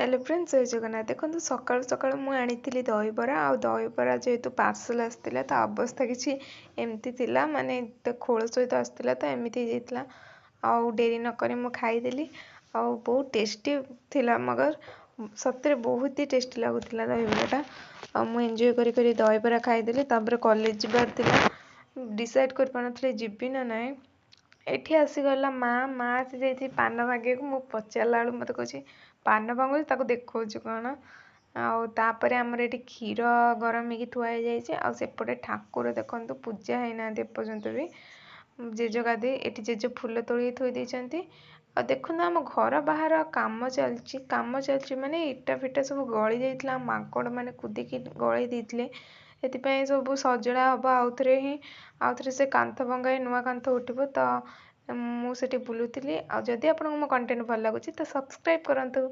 Hello friends, ଜୟ ଜଗନ୍ନାଥ। ଦେଖନ୍ତୁ, ସକାଳୁ ସକାଳୁ ମୁଁ ଆଣିଥିଲି ଦହିବରା। ଆଉ ଦହିବରା ଯେହେତୁ ପାର୍ସଲ୍ ଆସିଥିଲା, ତା ଅବସ୍ଥା କିଛି ଏମିତି ଥିଲା, ମାନେ ତା ଖୋଳ ସହିତ ଆସିଥିଲା ତ ଏମିତି ହେଇଯାଇଥିଲା। ଆଉ ଡେରି ନକରି ମୁଁ ଖାଇଦେଲି ଆଉ ବହୁତ ଟେଷ୍ଟି ଥିଲା, ମଗର ସତରେ ବହୁତ ହି ଟେଷ୍ଟି ଲାଗୁଥିଲା ଦହିବରାଟା। ଆଉ ମୁଁ ଏନ୍ଜୟ କରି କରି ଦହିବରା ଖାଇଦେଲି। ତାପରେ କଲେଜ ଯିବାର ଥିଲା, ଡିସାଇଡ଼୍ କରିପାରୁନଥିଲି ଯିବି ନା ନାହିଁ। ଏଠି ଆସିଗଲା ମା। ମା ଆସିଯାଇଛି ପାନ ଭାଙ୍ଗିବାକୁ। ମୁଁ ପଚାରିଲା ବେଳକୁ ମୋତେ କହୁଛି ପାନ ଭାଙ୍ଗୁଛି, ତାକୁ ଦେଖାଉଛୁ କ'ଣ? ଆଉ ତାପରେ ଆମର ଏଠି କ୍ଷୀର ଗରମ ହେଇକି ଥୁଆ ହେଇଯାଇଛି। ଆଉ ସେପଟେ ଠାକୁର ଦେଖନ୍ତୁ, ପୂଜା ହେଇନାହାନ୍ତି ଏପର୍ଯ୍ୟନ୍ତ ବି। ଜେଜ ଗାଧେଇ ଏଠି ଜେଜ ଫୁଲ ତୋଳିକି ଥୋଇ ଦେଇଛନ୍ତି। ଆଉ ଦେଖନ୍ତୁ, ଆମ ଘର ବାହାର କାମ ଚାଲିଛି। କାମ ଚାଲିଛି ମାନେ ଇଟା ଫିଟା ସବୁ ଗଳି ଯାଇଥିଲା, ମାଙ୍କଡ଼ ମାନେ କୁଦିକି ଗଳେଇ ଦେଇଥିଲେ। ସେଥିପାଇଁ ସବୁ ସଜଡ଼ା ହେବ ଆଉଥରେ ହିଁ, ଆଉଥରେ ସେ କାନ୍ଥ ଭଙ୍ଗା ହେଇ ନୂଆ କାନ୍ଥ ଉଠିବ। ତ ମୁଁ ସେଠି ବୁଲୁଥିଲି। ଆଉ ଯଦି ଆପଣଙ୍କୁ ମୋ କଣ୍ଟେଣ୍ଟ ଭଲ ଲାଗୁଛି ତ ସବସ୍କ୍ରାଇବ୍ କରନ୍ତୁ।